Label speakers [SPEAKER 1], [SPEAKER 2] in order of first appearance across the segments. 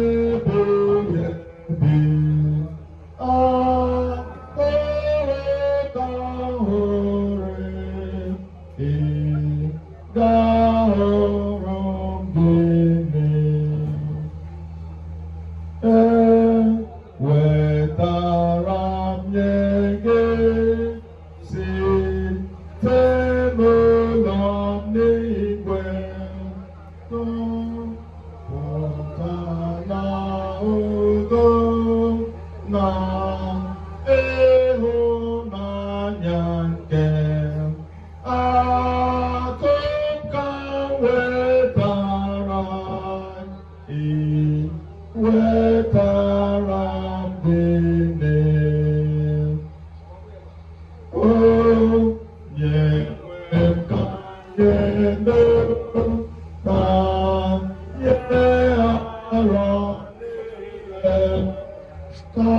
[SPEAKER 1] Ebighị ebi. Akụrụ ka hụrụ ị ga-ahụrụ gịnị? E wetara m nye gị site n'ụlọ m n'igwe, tụpụta na udo na ịhụnanya nke akụ ka wetara ị wetara m gịnị? Onye nwe m ka nye ka nye arọ niile ka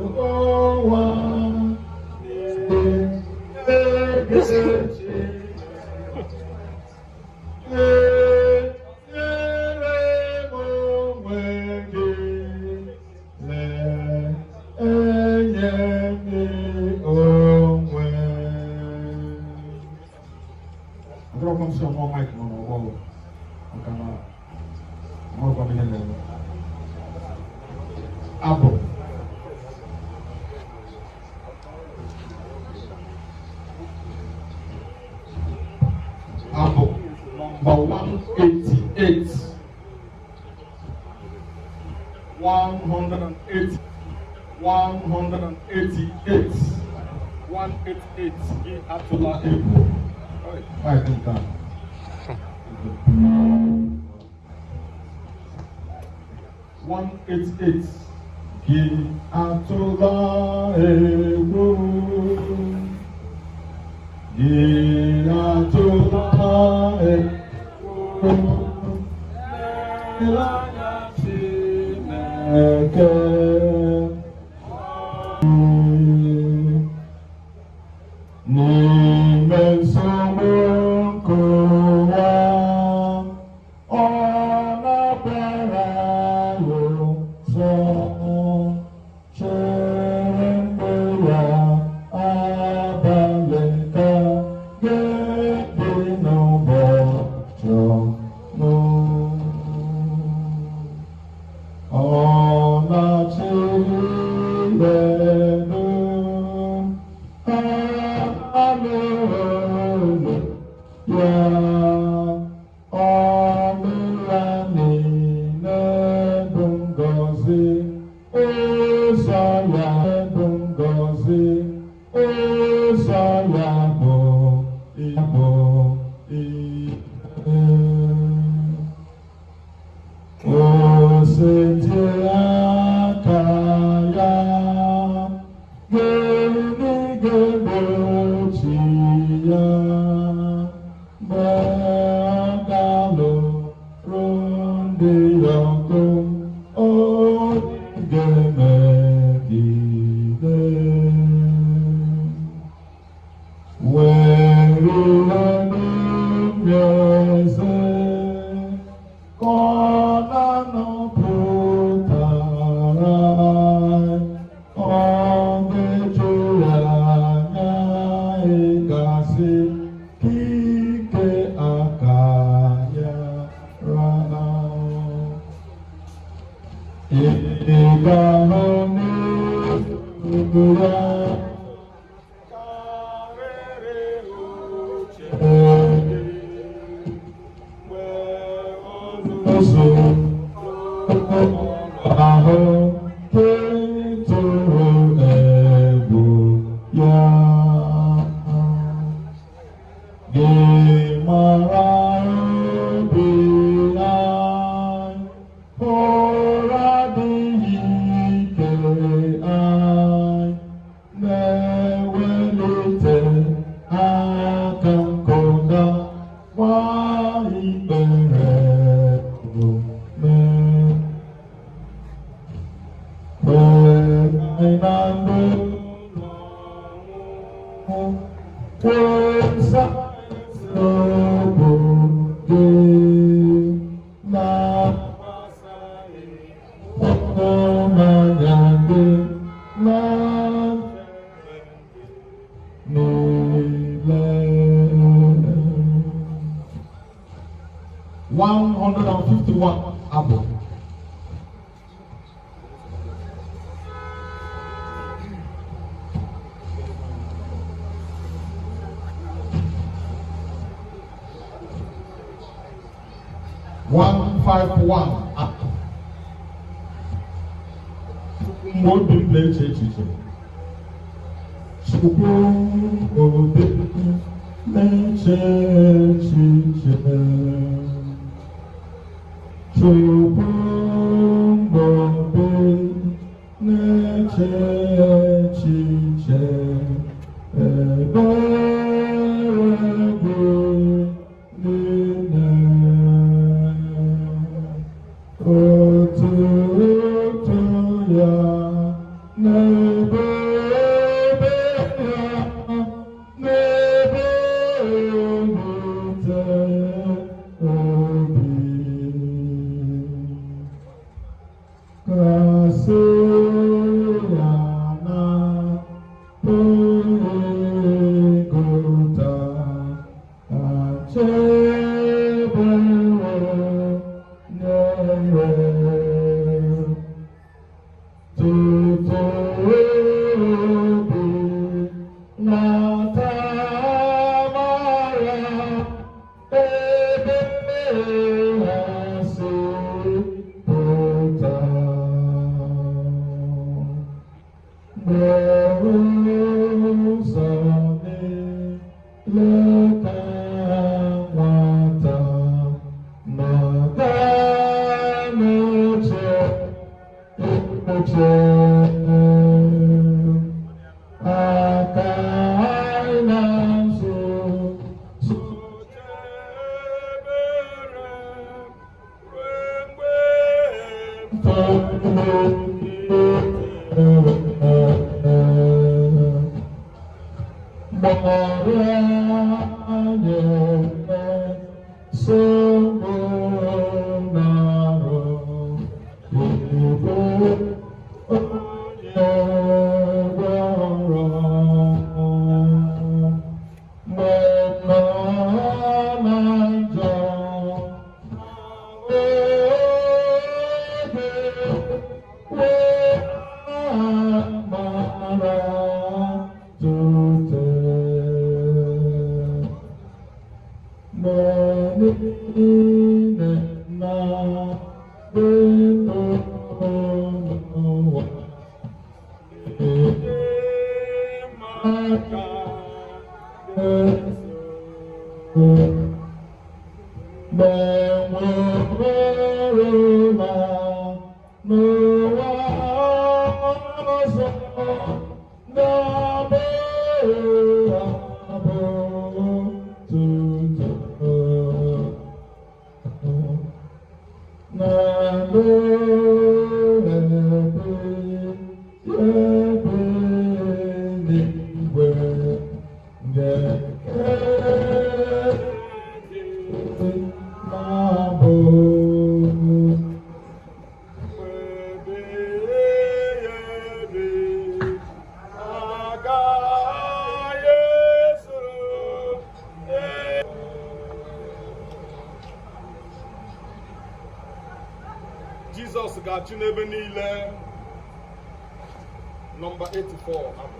[SPEAKER 1] ụwa na-egechi nyere m onwe gị, lee, enye m gị onwe. Adọrọkwa m si ọmụọ Mike nọ n'ọgbọ maka na amarọkwa m ihe na-eme. Abụ abụ nọmba 188, 108, 188, 188. Gị atụla egwu. Mike nke a. 188. Gị atụla egwu, gị atụla egwu, anya Chineke. N'ime nsogbu nke ụwa, ọ na-abịara anyị nso, chere mgbe ya abalị ka ga-ebi n'ụbọchị ọnụ. Ọ na-achị elu, haleluya, ọnụ ya niile bụ ngọzi, ụzọ ya bụ ngọzi, ụzọ ya bụ bụ ihe. O sete aka ya, gịnị ga-egbochi ya mgbe ọ ga-alụrụ ndị ya ọgụ? Onye ga-emegide? Were ihe n'ime eze ka ọ na-anọpụtara, ọ ga-eju ya anya, ịgasị ka ike aka ya rana. Ị ga-ahụ n'ihu ya karịrị uche gị mgbe ụzọ ahụ ka tụrụ egwu ya. Gị mara obi anyị, hụrụ adịghị ike anyị, na-ewelite aka nkụda gba ikpere ume. Kwee na ndụ kwesa eziokwu. 151 abụ. 151 abụ. Mgbe obi m na-eche echiche, Chukwu, obi m na-eche echiche, Chukwu, mgbe obi m na-eche echiche ebere gị niile, otuto ya n'ebe ebe ya n'ebe ebute obi kasị ya na pụghị achebere nye ya tutu obi nata mara ebe ha si pụta, mgbe ụzọ niile ka nwata na-aga n'oche oche aka anyị na-azụ.
[SPEAKER 2] Chebere ruo mgbe. Maka
[SPEAKER 1] N'ụwa ọzọ na-abụ abụ tutu na ebe ebe n'igwe ga-eke na-abụ.
[SPEAKER 2] Ebe ebe aga Yesu. Jizọs ga-achị n'ebe niile. Nọmba 84 abụ.